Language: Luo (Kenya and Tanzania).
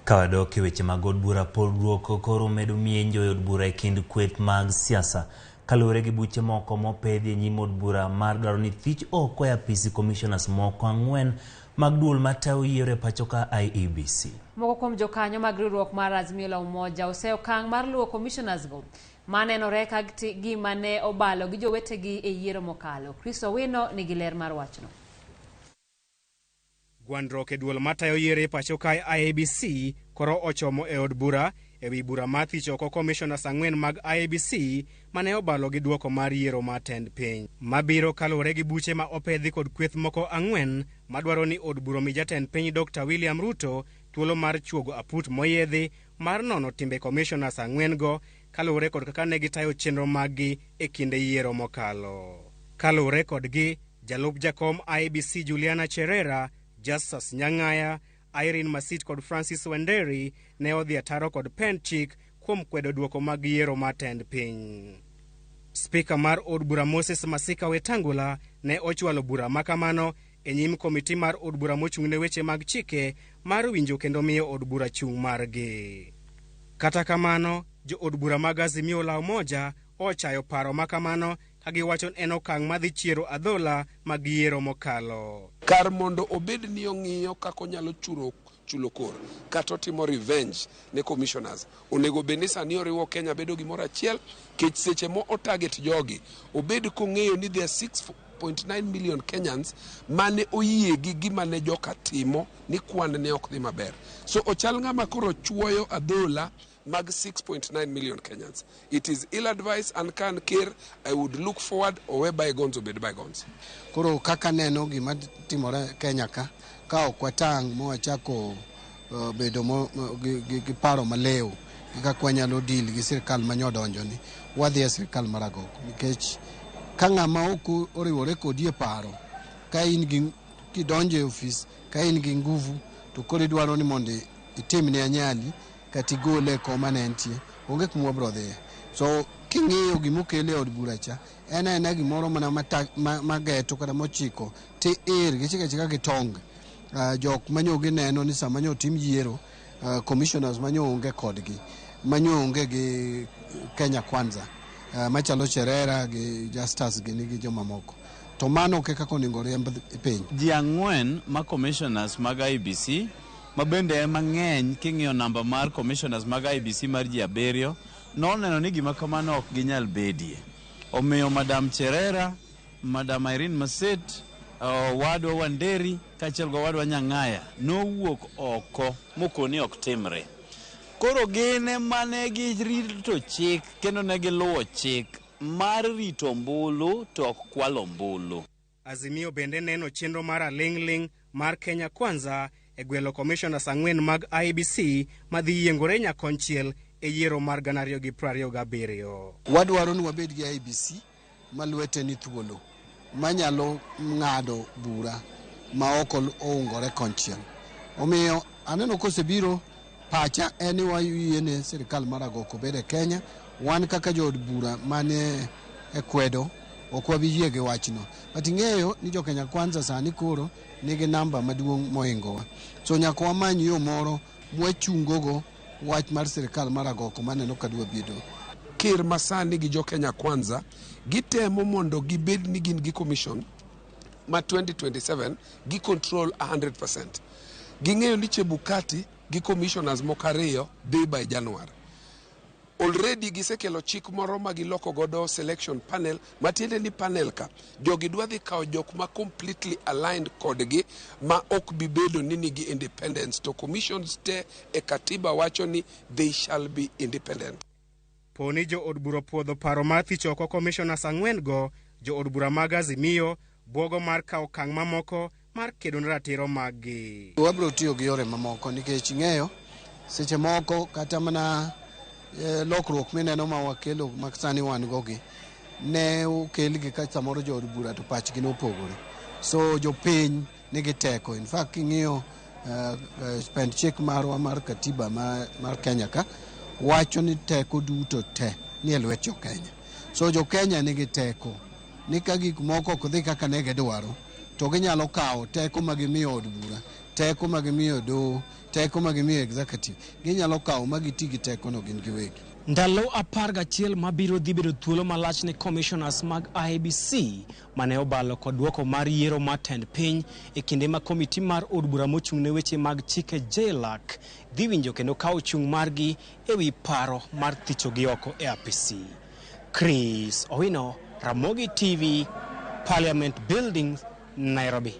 Ka wadok e weche mag od bura, pogruok koro medo mienjo e od bura e kind kweth mag siasa kaluwore gi buche moko mopedhi e nyim od bura mar dwaro ni thich oko e apisi commissioners moko 4 mag duol matayo yiero e pacho ka IEBC. Moko kuom jokanyo mag riwruok mar Azimio la Umoja oseyo okang' mar luwo commissioners go manenore ka gima ne obalo gi jowetegi e yiero mokalo. Chris Owino nigi ler mar wachno. Gwandruok e duol matayo yiero e pacho kae IEBC koro ochomo e od bura ewi bura mar thich oko commissioners 4 mag IEBC mane obalo gi duoko mar yiero mar tend piny. Mabiro kaluwore gi buche ma opedhi kod kweth moko 4 madwaro ni od bura omi jatend piny Dr. William Ruto thuolo mar chuogo aput moyiedhi mar nono timbe commissioners 4 go kaluwore kod kaka ne gitayo chenro maggi e kinde yiero mokalo. Kaluwore kodgi, jalup jakom IEBC Juliana Cherera, Justus Nyang'aya, Irene Masit kod Francis Wanderi ne odhi ataro kod pend chik kuom kwedo duoko mag yiero mar tend piny. Spika mar od bura Moses Masika Wetangula ne ochwalo bura makamano e nyim komiti mar od bura mochung' ne weche mag chike mar winjo kendo miyo od bura chung' margi. Kata kamano, jo od bura mag Azimio la Umoja ochayo paro makamano ka giwacho ni en okang' madhi chiero adhola mag yiero mokalo. Kar mondo obed ni ong'iyo kaka onyalo chulo kor kata otimo revenge ne commissioners, onego bed ni sani oriwo Kenya bedo gimoro achiel, kech seche mo otarget jogi obed kong'eyo ni there are 6.9 million Kenyans mane oyie gi gima ne joka timo ni kwan ne ok dhi maber. So ochal ng'ama koro chuoyo adhola mag 6.9 million Kenyans. It is ill advice and kan ker I would look forward owe bygones obed bygones. Koro kaka neno gima timore Kenya ka, ka ok watang' mowachako bedo gi paro malew kaka wanyalo deal gi sirkal manyodonjo ni, wadhi e sirkal mar agoko. Nikech ka ng'ama ok oriwore kodi e paro, ka in gi kidonjo e ofis, ka in gi nguvu, to koro idwaro ni mondo itimne anyali kata igole e koma ne entie, onge kuma wabiro dhiye. So king'iyo gimokele e od bura cha, en aena gimoro mana mageto kata mochiko ti ir gichiko achika gi tong. Jok manyo gineno ni sama nyo tim yiero, commissioners manyo onge kodgi, manyo onge gi Kenya Kwanza, machalo Cherera gi Justus gini gi jomamoko. To mano ok e kaka onego riemb piny. Ji 4 ma commissioners mag IEBC, ma bende ema ng'eny king'iyo namba mar commissioners mag IEBC mar ji 7, noneno ni gima kamano ok ginyal bedie. Omiyo Madam Cherera, Madam Irene Masit, owadwa Wanderi kaachiel gi owadwa Nyang'aya nowuok oko mokoni ok timre. Koro gin ema ne girito chik kendo ne giluwo chik mar rito ombulu to ok kwalo ombulu. Azimio bende neno chenro mar aling'ling' mar Kenya Kwanza e gwelo commissioners 4 mag IEBC madhi yiengore nyakonchiel e yiero mar 2027. Wadwaro ni wabed gi IEBC ma lwete ni thuolo, manyalo ng'ado bura ma ok oungore konchiel. Omiyo aneno kosebiro, pacha en ni wayiene sirkal mar agoko bed e Kenya. Wan kaka jood bura mane e kwedo ok wabi yie gi wachno. But ing'eyo ni jo Kenya Kwanza sani koro nigi namba maduong' mohingowa. So nyaka wamany yo moro mwachungogo wach mar sirkal mar agoko maneno ka dwa bedo. Ker masani gi jo Kenya Kwanza gitemo mondo gibed ni gin gi commission ma 2027 gi control 100%. Ging'eyo ni Chebukati gi commissioners moko 2 dhi by January. Already gisekelo chik moro ma giloko godo selection panel, matiende ni panel ka jogi dwa dhi kawo jok ma completely aligned kodgi ma ok bi bedo ni nigi independence, to commissions te e katiba wacho ni they shall be independent. Poni jo od bura opuodho paro mar thich oko commissioners 4 go, jo od bura mag Azimio buogo mar kawo okang' mamoko mar kedo ne ratiro maggi. Wabiro tiyo gi yore mamoko nikech ing'eyo seche moko kata mana lokruok mineno ma wakelo ma sani wan go gi ne okelgi ka samoro jo od bura to pachgi nopogore. So jopiny nigi teko. In fact king'iyo pend chik marwa mar katiba mar Kenya ka wacho ni teko duto te ni e lwet jo Kenya. So jo Kenya nigi teko ni ka gik moko ok dhi kaka ne gidwaro to ginyalo kawo teko ma gimiyo od bura Teko ma gimiyo doho, teko ma gimiyo executive, ginyalo kawo ma giti gi tekono gin giwegi. Ndalo 11 mabiro dhi bedo thuolo malach ne commissioners mag IEBC mane obalo kod duoko mar yiero mar tend piny e kinde ma komiti mar od bura mochung' ne weche mag chike JLAC dhi winjo kendo kawo chung' margi e wi paro mar thichogi oko e apisi. Chris Owino, Ramogi TV, Parliament Buildings, Nairobi.